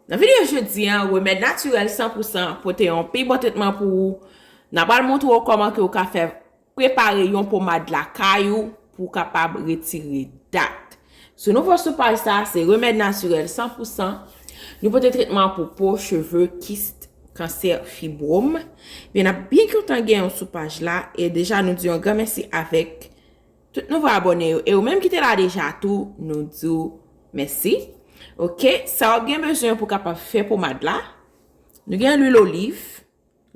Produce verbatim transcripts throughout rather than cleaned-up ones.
Nan videyo jodi a, remèd natirèl san pou san pote yon pi bon tretman pou ou. N a pral montre w kòman ke w ka fè prepare yon pomad lakay ou pou w kapab retire dat. Sou nouvo sou paj sa, se remèd natirèl san pou san. Nou pote tretman pou po, cheve, kis, kansè, fibwòm. Ebyen, n ap byen kontan gen w sou paj la. E deja, nou di yon gran mèsi avèk tout nouvo abòne yo. E ou menm ki te la deja tou, nou di w mèsi. Oke, sa w ap gen bezwen pou kapab fè pomad la. Nou gen lwil oliv.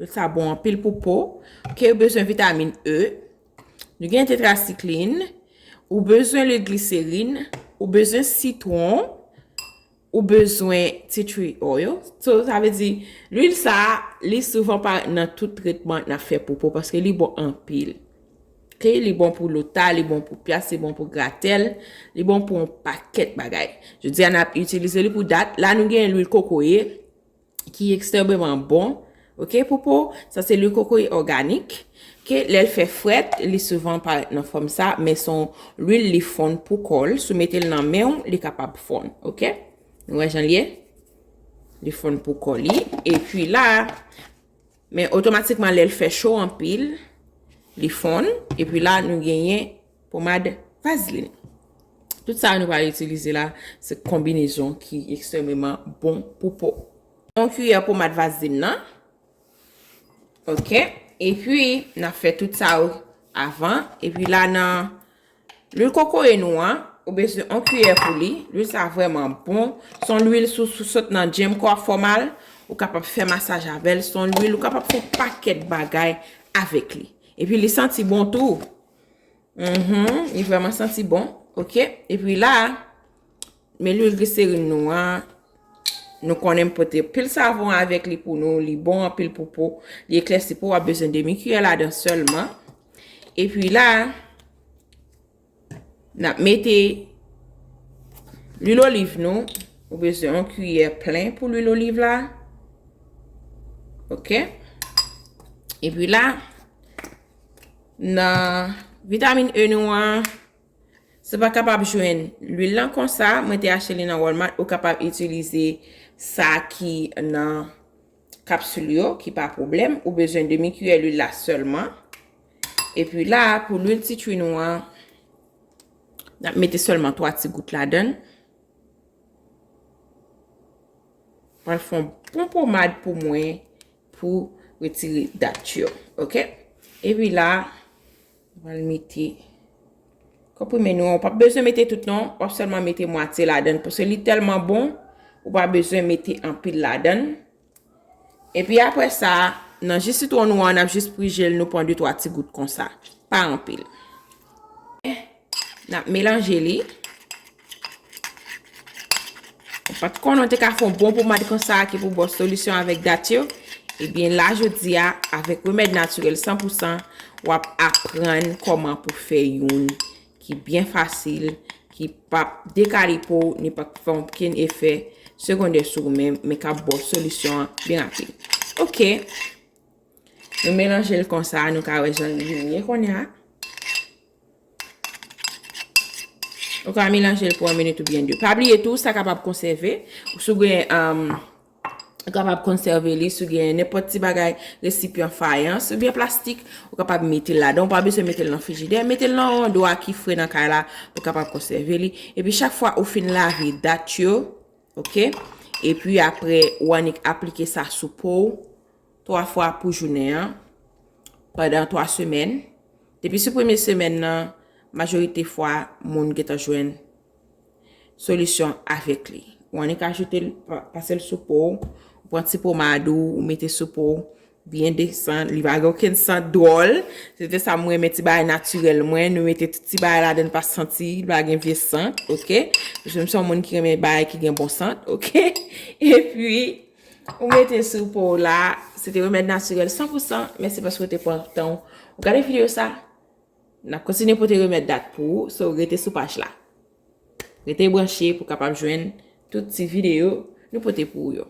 Lwil sa bon anpil pou po. Oke, ou bezwen vitamin E. Nou gen tetrasiklin. Ou bezwen lwil gliserin. Ou bezwen sitwon. Ou bezwen tea tree oil. So, sa vle di, lwil sa, li souvan parèt nan tout tretman n ap fè pou po, paske li bon anpil. Oke, li bon pou lota, li bon pou pyas, li bon pou gratèl, li bon pou yon pakèt bagay. Jodi a, n ap itilize li pou dat. La, nou gen lwil kokoye, ki ekstrèmeman bon. Oke, pou po, sa se lwil kokoye òganik. Oke, lè l fè frèt, li souvan parèt nan fòm sa, men se yon lwil li fonn pou kò l. Si w mete l nan men w, li kapab fonn. Oke? Nou wè jan l ye? Li fonn pou kò li. Epi la, men otomatikman lè l fè cho anpil, li fonn. Epi la, nou genyen pomad vazlin. Tout sa nou pral itilize la, se konbinezon ki ekstrèmeman bon pou po. Yon kiyè pomad vazlin nan. Oke. Epi, n ap fè tout sa yo avan. Epi la, nan lwil kokoye nou an, ou bezwen yon kiyè pou li. Lwil sa vrèman bon. Se yon lwil sou, sou sot nan Gemcore Formal. Ou kapab fè masaj avè l. Se yon lwil, ou kapab fè yon pakèt bagay avèk li. Epi li santi bon tou. Mhm, li vrèman santi bon. Oke. Epi la, men lwil gliserin nou an, nou konnen m pote pil savon avèk li pou nou. Li bon anpil pou po. Li eklèsi po, w ap bezwen demi kiyè ladan sèlman. Epi la, n ap mete lwil oliv nou. Ou bezwen yon kiyè plen pou lwil oliv la. Oke. Epi la, nan vitamin E nou an, si w pa kapab jwenn lwil lan konsa, mwen te achte li nan Walmart, ou kapab itilize sa ki nan kapsil yo, ki pa pwoblèm. Ou bezwen demi kiyè lwil la sèlman. Epi la, pou lwil tea tree nou an, n ap mete sèlman twa ti gout ladan l. Pral fè yon bon pomad pou mwen pou retire dat yo. Oke? Epi la, pral mete konprime nou an. Ou p ap bezwen mete tout non, w ap sèlman mete mwatye ladan l, paske li tèlman bon, ou pa bezwen mete anpil ladan l. Epi apre sa, nan ji sitwon nou an, n ap jis prije l, nou pran de twa ti gout konsa. Pa anpil. N ap melanje li. Ou pa t konnen w te ka fè yon bon pomad konsa ki pou ba w solisyon avèk dat yo? Ebyen, la, jodi a, avèk remèd natirèl san pou san, w ap aprann kòman pou fè youn ki byen fasil, ki p ap dekale po w, ni p ap fè okenn efè segondè sou ou menm, men k ap ba w solisyon an byen rapid. Oke. Nou melanje l konsa, nou ka wè jan li vin ye kounye a. Ou ka melanje l pou yon minit oubyen de. Pa bliye tou, sa kapab konsève. Si w gen, um, ou kapab konsève li, si w gen nenpòt ti bagay, resipyan fayans oubyen plastik, ou kapab mete l ladan. Ou pa bezwen mete l nan frijidè. Mete l nan yon andwa ki fre nan kay la pou w kapab konsève li. Epi chak fwa ou fin lave dat yo, oke? Epi apre, ou annik aplike sa sou po w twa fwa pou jounen an, pandan twa semèn. Depi sou premye semèn nan, majorite fwa, moun gentan jwenn solisyon avèk li. Ou annik ajoute l, pa-, pase l sou po w, ou pran ti pomad ou, ou mete sou po w, byen desann, li pa gen okenn sant dwòl. Se te sa m renmen, ti bagay natirèl mwen, nou mete tout ti bagay ladan l pa santi, li pa gen vye sant, oke? Paske m se yon moun ki renmen bagay ki gen bon sant, oke? Epi, ou mete sou po w la, se te remèd natirèl san pou san. Mèsi paske w te pran tan w gade videyo sa. N ap kontinye pote remèd dat pou ou, so rete sou paj la. Rete branche pou w kapab jwenn tout ti videyo nou pote pou ou yo.